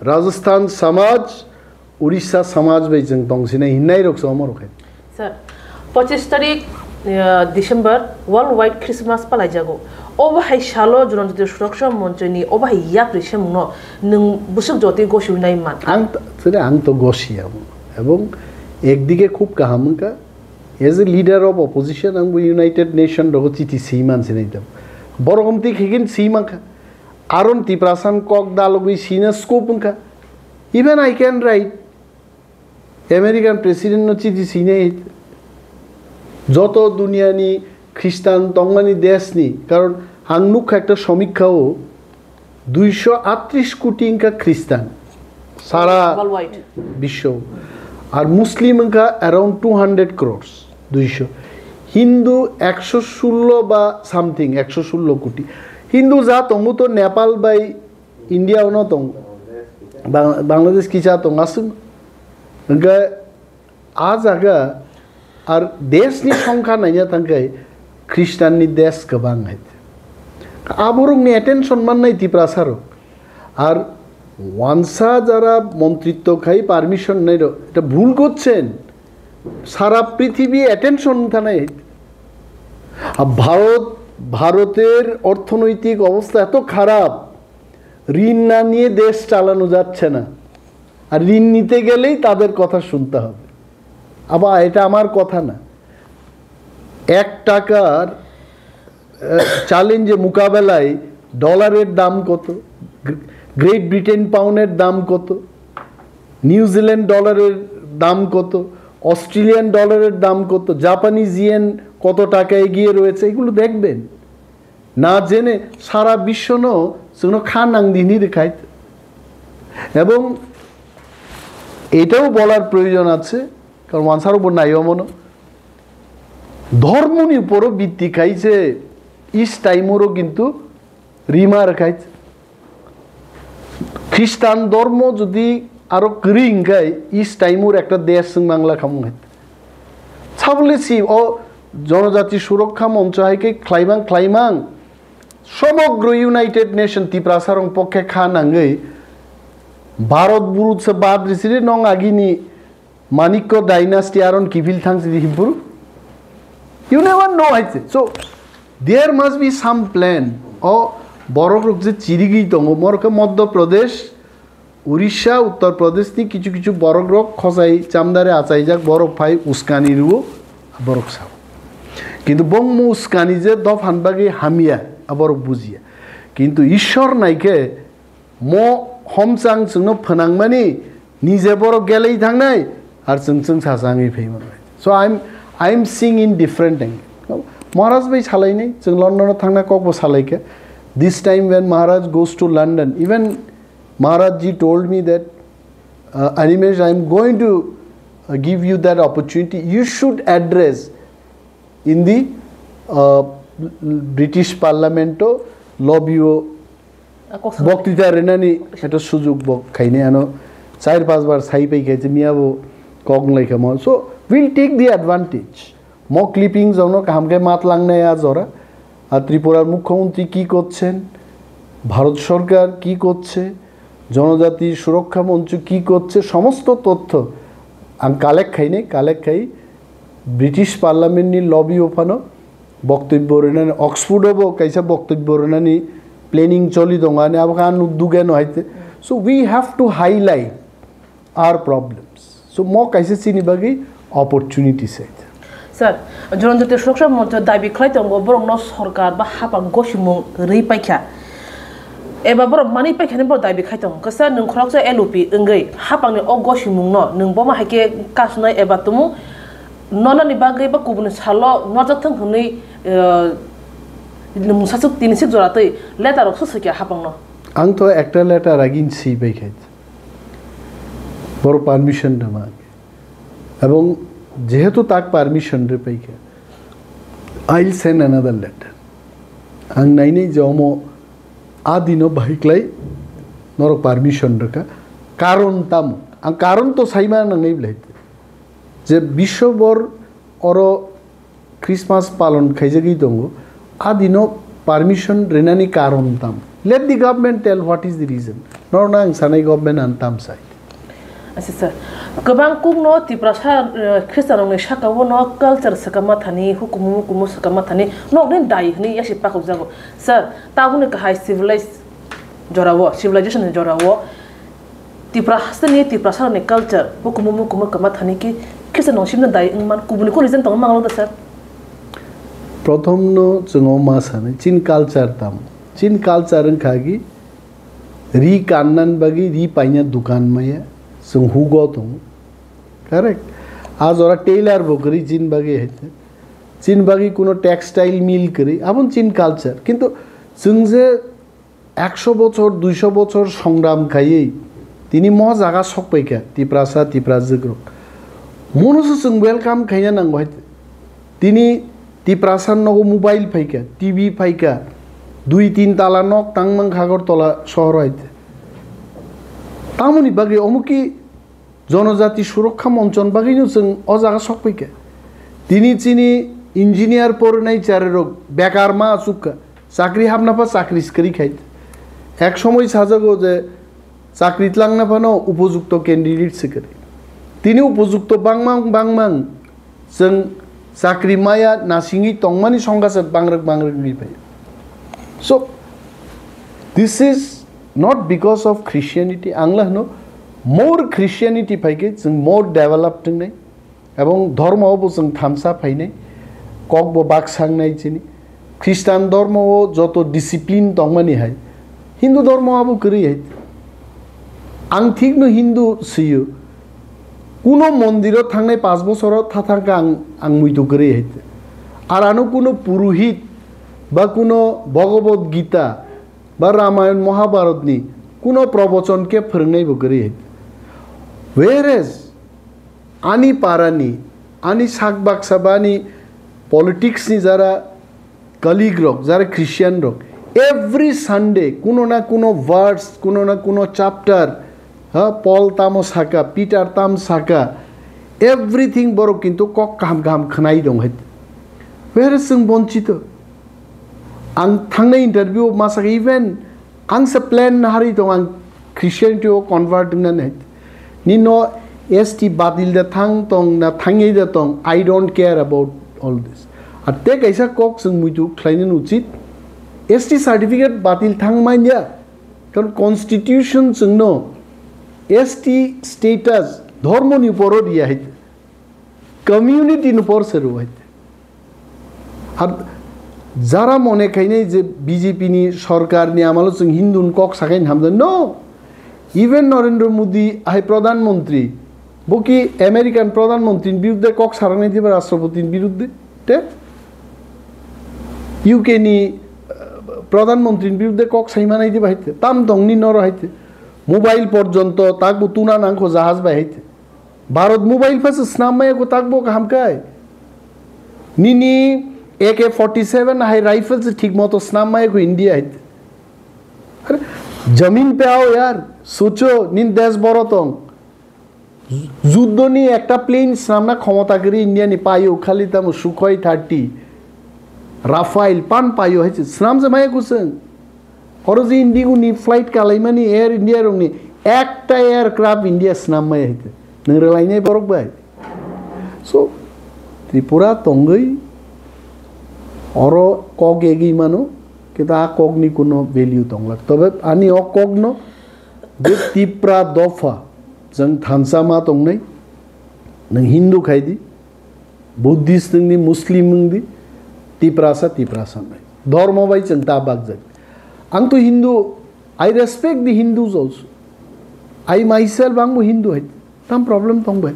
Rajasthan samaj, Orissa samaj bai chwng tongsinai hinnairok se omorok hai. Sir, pochis tarik, eh, December World Wide Christmas palaijago. Obo hai salo Jonojati Suraksha Monchoni obo hai yapri semungno nwng bwswk jotwi gosiwi nai man? Ang t-, sire ang to gosiya. Ebong ekdike khub kaham wngkha. As a leader of opposition, ang bo United Nation rogo chiti swi man sinai tam. Borok omtwi khikin swi mankha. Aron Tiprasan kok dalogwi sina scope wngkha. Even I can write American President no chiti sinai. Joto duniani Khristan tongmani desh ni, karon ang nukha ekta somikha o, duisho atris koti wngkha Khristan sara Worldwide. Biswo. Ar Muslim wngkha around two hundred crores, duisho. Hindu ekso sullo ba something, ekso sullo koti. Hindu ja tongo to Nepal bai India-o no tong, Bang-, Bangladesh kisa tong aswk. Hwnkhe a jaga ar deshni songkha naina thangkhe Khristanni desh kwbang hai. Aborokni attention mannai Tiprasarok. Ar wansa jara montritto khai permission nairok, eta bhul korchen. সারা পৃথিবী অ্যাটেনশন থানায়। আর ভারত, ভারতের অর্থনৈতিক অবস্থা এত খারাপ, ঋণ না নিয়ে দেশ চালানো যাচ্ছে না। আর ঋণ নিতে গেলেই তাদের কথা শুনতে হবে। আবার এটা আমার কথা না। এক টাকার, আহ, চ্যালেঞ্জে মোকাবেলায় ডলারের দাম কত, গ্রে-, গ্রেট ব্রিটেন পাউন্ডের দাম কত, নিউজিল্যান্ড ডলারের দাম কত, অস্ট্রেলিয়ান ডলারের দাম কত, জাপানিজ ইয়েন কত টাকা এগিয়ে রয়েছে, এগুলো দেখবেন। না জেনে সারা বিশ্ব ন, সেগুলো খা নাং দিনি রেখাইত। এবং এটাও বলার প্রয়োজন আছে, কারণ ওয়ানসার উপর নাই অমন ধর্মনি উপরও ভিত্তি খাইছে। ইস টাইমরও কিন্তু রিমার খাইছে। খ্রিস্টান ধর্ম যদি আরো করি হিংখাই, ইস টাইমর একটা দেশ সিং বাংলা খামু খাইতে। ছাবলে সি ও জনজাতি সুরক্ষা মঞ্চ হাইকে খ্লাইমাং খ্লাইমাং সমগ্র ইউনাইটেড নেশন তিপ্রাসারং পক্ষে খা নাঙ্গই ভারত বুরুত সে বাদ রিসিরে নং আগিনি মানিক্য ডাইনাস্টি আরন কিফিল থাংসি দি হিমপুরু? You never know, I say. So, there must be some plan. O borok rok je chirigwi tongo, morokhe Madhya Pradesh, Urisha, Uttar Pradesh ni kichu kichu borok rok khosai chamdare achaijak borok phai uskani rwo borok sao. Kintu bongmo uskani je dophan bagwi hamya, aborok bujiya. Kintu Ishwar naikhe Mo homchang chwngno phnangmani nije borok gelei thangnai, ar chwng chwng sachangwi phaimanai. So I'm, I'm seeing in different angle. Maharaj bai salainai, chwng London-o thangna kokbo salaikha. This time when Maharaj goes to London, even Maharaj ji told me that, uh, "Animesh, I'm going to, uh, give you that opportunity. You should address in the, uh, British Parliament-o lobby-o." A kok sa- Boktita rinani eto sujuk bok khaini ano char panch bar sai pai khai miya bo kok nglai kha mo. So we'll take the advantage. Mo clipping jongno kaham khe matlang nai a jora. A Tripura mukhyamantri ki korchen, Bharat sorkar ki korche, জনজাতি সুরক্ষা মঞ্চ কি করছে, সমস্ত তথ্য ang collect khaini, collect khai British Parliament ni lobby o phano বক্তব্য rinani, Oxford-o bo kaisa বক্তব্য rinani planning choli tongo, ani abo khe ang nuk duge no haite. So we have to highlight our problems. So mo kaisa chini bagwi opportunity se. Sir, Jonojati Suroksha Moncho dabi khlai tongo, borokno sorkar ba hapang gosimung rwi paikha. Eba borok manwi paikha hinwi borok dabi khai tongo. Kisa nwng khoroksa L O P wngwi hapangni o gosimungno nwng boma hai khe kasnai eba tumu nonani bagwi ba kubuni salo norjak thung hwnwi, eh, mungsaswk tini sik jora twi letter rok swk swikha hapangno. Ang to ekta letter agin si bai khai. Boro permission rwma. Ebong jehetu tak permission rwi paikha, I'll send another letter. Ang nainai je omo a dino bahiklai norok permission rwkha. Karon tamo? Ang karon to saima nangnai belai. Je biswobor oro Christmas palon khaijagwi tongo, a dino permission rinani karon tam? Let the government tell what is the reason. Norokno ang sanai government ang tam sai. Acha sir, kwbang kukno Tiprasa, eh, Khristanrokni sakao no culture swkama thani, hukumu mukumu swkama thani, nokni dai hwnwi yasi pakukjago. Sir, tabukni kahai civilized jorao, civilization ni jorao, Tipra hasteni Tiprasarokni culture, hukumu mukumu kwma thani khe khesa nongsimno dai wngman, kubuni kok reason tongma manglok da sir? Prothomno chwng o ma sanai, chin culture tamo? Chin culture wngkha gi ri kannan bagwi ri paina dukan maya, chwng hugo tongo. Correct? A jora tailor bo kwrwi chin bagwi hai. Chin bagwi kuno textile mill kwrwi, aboni chin culture. Kintu chwng je ekso bochor, duiso bochor songram khaiwi tini mo jaga sokpaikha Tiprasa, Tiprajwk rok. Mono se chwng welcome khaina nango hai. Tini Tiprasa nogo mobile phaikha, T V phaikha, dui tin tala nok tangmang Agartala sohor hai. Tamoni bagwi omo ki Jonojati Surokha Monchon bagwino chwng o jaga sok phaikha. Tini chini engineer porinai charerok bekar ma achukha, chakri hapna pha chakri swkari khai. Ek somoi sajago je chakri tlangna phano upojukto candidate swkari. Tini upojukto bangmang bangmang chwng chakri maya nasingwi tongmani songkha se bangrwk bangrwk wngwi phai. So, this is not because of Christianity. Ang le hwno, more Christianity phai khe chwng more developed wngnai. Ebong dhormo bo chwng thansa phainai. Kok bo baksa wngnai chini. Khristan dhormo o joto discipline tongmani hai. Hindu dhormo abo kwrwi hai. Ang thikno Hindu swiyo. Kuno mondiro thangnai paanch bosoro tha thangkha ang, ang muitu kwrwi hai. Ar ano kuno purohit ba kuno Bhagavad Gita ba Ramayan Mahabharatni kuno probochon khe phwrwngnai bo kwrwi hai. Whereas ani parani, ani sak baksa ba ani politics ni jara colleague rok, jara Christian rok, every Sunday kuno na kuno verse, kuno na kuno chapter, ha, Paul tamo saka, Peter tam saka, everything borok kintu kok kaham kaham khwnai dong hai. Where is chwng bonchito? Ang thangnai interview o ma saka, even ang se plan naharwi tong, ang Christianity o convert wngna nai. Nino S T batil da thang tong na thangwi da tong, I don't care about all this. Ar te kaisa kok chwng muitu khlaina uchit, S T certificate batil thang manya, karon constitution chwngno S T status dhormoni uporo riya hai, community ni upor se rw hai. Ar jara mone khainai je B J P ni sorkar ni amalo chwng Hindu ni kok sakai hamjak. No! Even Narendra Modi hai Pradhan Mantri, bo ki American Pradhan Mantri ni birudde kok saranai diba Rashtrapati ni birudde? Te? U K ni, uh, Pradhan Mantri ni birudde kok saimanai diba hai te? Tam tongni noro hai te? Mobile porjonto takbo tuna nangkho jahaj bai hai te. Bharat mobile phasa snam maya ko takbo kaham kai. Nini A K forty seven hai rifle se thik moto snam maya ko India hai. Are, jamin pe aao yaar, socho, nin desh boro tong. Juddo ni ekta plane snamna khomota kwrwi India ni paio, khali tamo Sukhoi thirty, Rafale pan paio hai se snam se maya ko chwng. Oro je Indigo ni flight kalaimani Air India rokni ekta aircraft India snam maya hai te. Nwng rwlainai borok bai. So, Tripura tongwi oro kok egwi mano, kintu a kokni kuno value tonglak. Tobe ani o kokno je Tipra dopha, chwng thansa ma tongnai, nwng Hindu khai di, Buddhist wng di, Muslim wng di, Tiprasa, Tiprasa nai. Dhormo bai chwng ta bakjak. Ang to Hindu, I respect the Hindus also. I myself ang bo Hindu hai. Tam problem tong bai.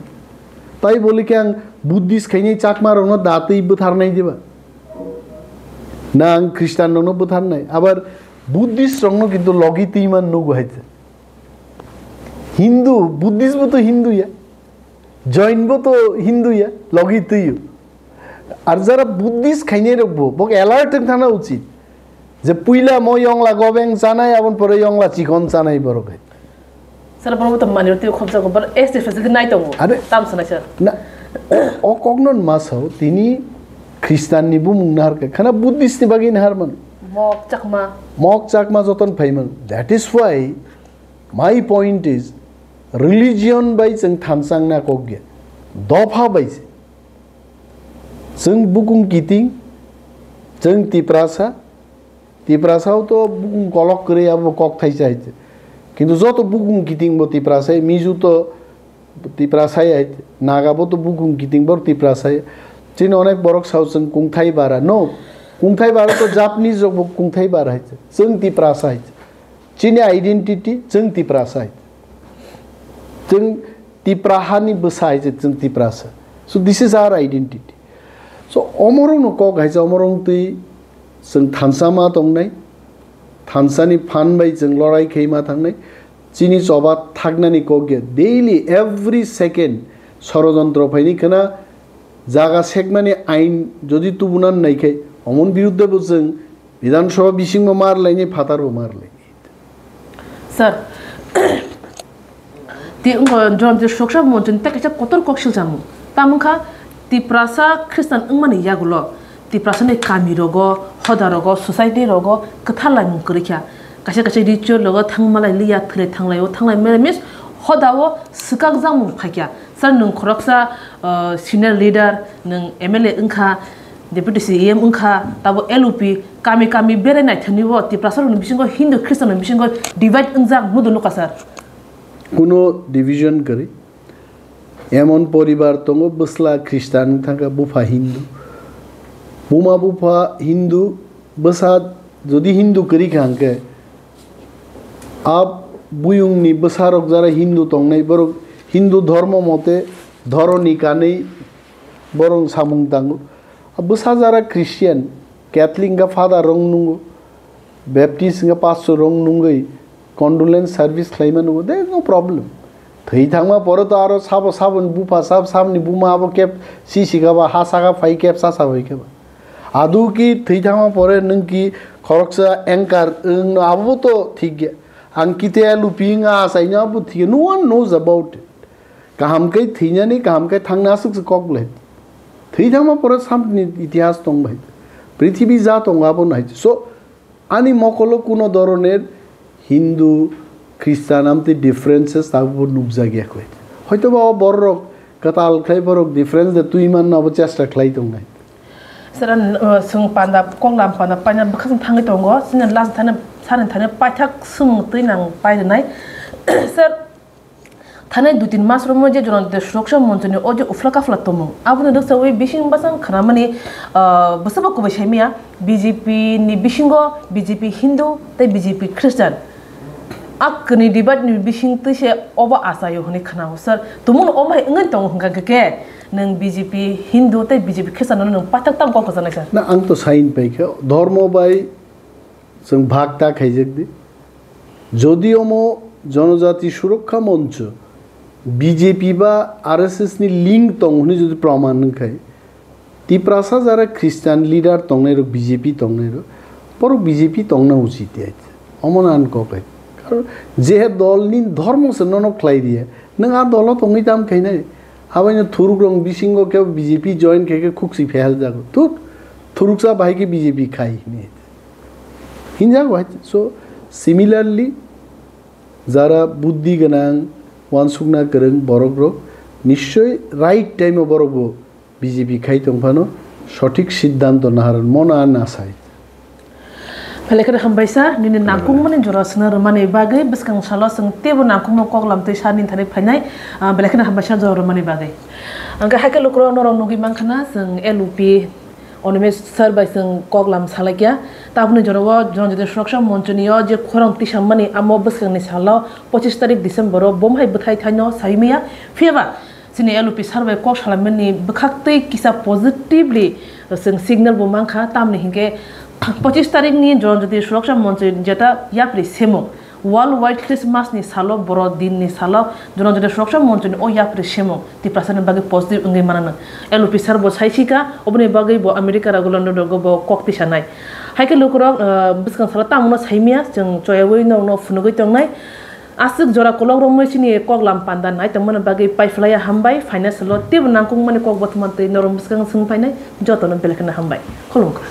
Tai boli khe ang Buddhist khainai Chakma rokno da twi bwtharnai diba? Na ang Christian rokno bwtharnai? Abar Buddhist rokno kintu logi twi man nugo hai. Hindu, Buddhist bo to Hindu ya. Jain bo to Hindu ya, logi twiyo. Ar jara Buddhist khainai rok bo, bok alert wng thana uchit. Je puila mo yongla gobeng chanai, abon pore yongla chikon chanai borok hai. Sir, borok to mani roti khobjago, but S T facility nai tongo. Are? Tam sanai sir. Na, o, o kokno ma sao, tini Christian ni bumung nahar kha, khana Buddhist ni bagwi nahar man. Mok Chakma. Mok Chakma joton phaiman. That is why my point is, religion bai chwng thansa wngna kok ya. Dopha bai se. Chwng bukung kiting, chwng Tiprasa, Tiprasa o to bukung kolok kwrwi abo kok thaisa hai se. Kintu joto bukung kiting bo Tiprasa, Mizu to Tiprasa hai, Naga bo to bukung kiting bo Tiprasa hai. Chini onek borok sao chwng kungthai bara. No, kungthai bara to Japanese rok bo kungthai bara hai se. Chwng Tiprasa hai se. Chini identity chwng Tiprasa hai. Chwng Tipra hani bwsa hai se chwng Tiprasa. So this is our identity. So omorokno kok hai se omorok twi chwng thansa ma tongnai. Thansani phan bai chwng lorai khai ma thangnai. Chini choba thaknani kok ya. Daily every second sorojontro phaini khna jaga sekmani ain jodi tubuna nai khai omon biruddhe bo chwng Bidhan Sabha bisingbo mar laini phatarbo mar laini. Sir, Tei wngkha Jonathan Sroksa Monchoni tei kaisa kotor kok silchamung. Tamo wngkha Tiprasa Khristan wngmani yagulo Tiprasani kami rogo, hoda rogo, society rogo kwthar laimung kwrwi kha. Kaisa kaisa ritual rogo thangmalai liya, thwlai thanglai o thanglai mele means hoda o swkakjakmung phaikha. Sir, nwng khoroksa, uh, senior leader, nwng M L A wngkha, Deputy C E M wngkha, tabo L U P kami kami berai naithani o Tiprasa rokni bisingo Hindu Khristan rokni bisingo divide wngjak mudo nukha sir. Kuno division kwrwi. Emon poribar tongo, bwsla Khristan wng thangkha, bupha Hindu. Buma bupha Hindu, bwsa jodi Hindu kwrwi kha hwnkhe, a buyungni bwsarok jara Hindu tongnai, borok Hindu dhormo mote dhoroni kanwi borok samung tango. A bwsa jara Christian, Catholic wngkha father rok nungo, Baptist wngkha pastor rok nungwi condolence service khlaima nungo, there is no problem. Thwi thangma pore to aro sabo saboni bupha sab saboni buma abo kep si si kha ba ha saka phai kep sa sa phai kha ba. Adu ki thwi thangma pore nwng ki khoroksa anchor wng no abo to thik ya. Ang kite lupi nga asai no abo thik ya. No one knows about it. Kaham kai thwinani, kaham kai thangna aswk se kok le. Thwi thangma pore samni itihas tong bai. Prithibi ja tong abo nai. So, ani mokolo kuno doroner Hindu, Christian amtwi differences tabuk nukjagya koi. Hoito ba o borok kwtal khlai borok difference de twi manna abo chesta khlai tongnai. Sir, an, uh, swng panda, koklam panda, paina bwkhasong thangwi tongo. Sini last thani, sani thani paithak swng twi nang pai rwnai. Sir, thani dui tin mas romwi je Jonathan Sroksa Monchoni o je ufla kafla tongmung, aboni rwksawi bising bwsang khnamani, ah, bwswkbo kubui saimaya, B J P ni bisingo B J P Hindu tei B J P Christian. A kwrwini debate ni bising twi se obo achaio hwnwi khnao. Sir, tumungno omo hai wngwi tongo hwnkha khe, nwng B J P Hindu tei B J P Christian no nwng paithak tang kok kwchanai sir. Na, ang to sain paikha, dhormo bai chwng bhag ta khaijak di. Jodi omo Jonojati Surokha Moncho B J P ba R S S ni link tong hwnwi jodi proman wngkhai, Tiprasa jara Christian leader tongnai rok, B J P tongnai rok, borok B J P tongna uchit ya. Omo nan kok hai. Karon je dol ni dhormo se nono khlai riya, nwng a dolo tongwi tam khainai. Abaino thuruk rong bisingo khe B J P join khe khe khuksi phehal jago. Thuk, thuruksa bahai khe B J P khai hini. Hinjak bai. So, similarly, jara buddhi gwnang, wansukna kwrwng borok rok, nischoi right time o borok bo B J P khai tong phano, sothik siddhanto naharon mona nasai. Belai kheno hambai sir, nini nangkukmani jora sina rwmani bagwi bwskang salo chwng teibo nangkukmung koklam twi sir nini thani phainai, ah, belai kheno hambai sir jora rwmani bagwi. Hwnkhe hai khe lukurok norok nugwi mankha na chwng L U P Onimesh sir bai chwng koklam salaikya. Tabukni jorao Jonojati Suraksha Monchoni o je khorang tisammani amo bwskangni salo pochis tarik December o bomo hai bwthai thaino saimaya. Phiyaba chini L U P sir bai kok salaimani bwkhaktwi kisa positively chwng signal bo mankha, tamni hinkhe pochis tarikni Jonojati Suraksha Monchoni jeta yapri semung, World Wide Christmas ni salo, boro din ni salo, Jonojati Suraksha Monchoni o yapri semung Tiprasani bagwi positive wngwi mananw. L U P sir bo saisika, oboni bagwi bo America rogo, London rogo bo kok tisanai. Hai khe lukurok, ah, bwskang salo tamono saimaya, chwng choyawi norokno phunugwi tongnai. Aswk jora kolok romwi chini koklam panda nai tongmani bagwi paiphlaiya hambai, phaina salo teibo nangkukmani kok bothoma twi norok bwskang swng phainai, jotono belai kheno hambai. Khulumkha.